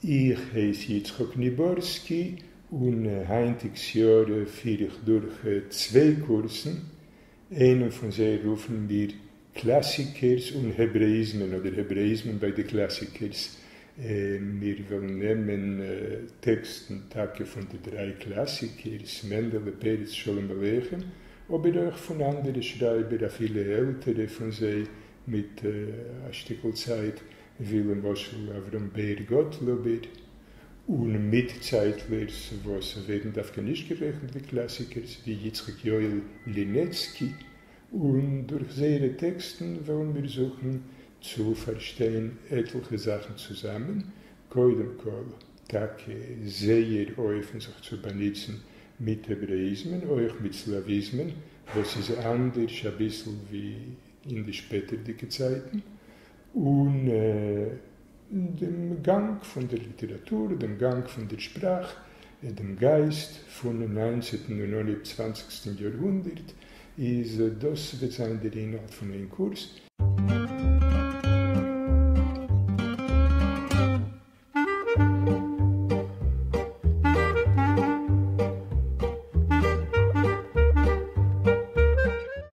איך הייס יצחק ניבארסקי און היינטיגס יאר פיר איך דורך צוויי קורסן, איינעם פון זיי רופן מיר קלאסיקערס און העברעאיזמען אדער העברעאיזמען ביי די קלאסיקערס. מיר וועלן נעמען טעקסטן טאקע פון די דריי קלאסיקערס, מענדעלע, פרץ, שלום עליכם, אבער אויך פון אנדערע שרייבער אפילו עלטערע פון זיי מיט א שטיקל צייט, ווי למשל אברהם בער גאטלאבער, און מיטצייטלערס וואס ווערן דווקא נישט גערעכנט ווי קלאסיקערס, ווי יצחק יואל לינעצקי, און דורך זייערע טעקסטן וועלן מיר זוכן צו פארשטיין עטליכע זאכן צוזאמען, קודם כל, טאקע זייער אופן זיך צו באנוצן מיט העברעאיזמען, אויך מיט סלאוויזמען, וואס איז אנדערש אביסל ווי אין די שפעטערדיגע צייטן, און דעם גאנג פון דער ליטעראטור, דעם גאנג פון דער שפראך, דעם גייסט פון ניינצעטן און אנהייב צוואנציגסטן יארהונדערט, איז דאס וועט זיין דער אינהאלט פון איין קורס.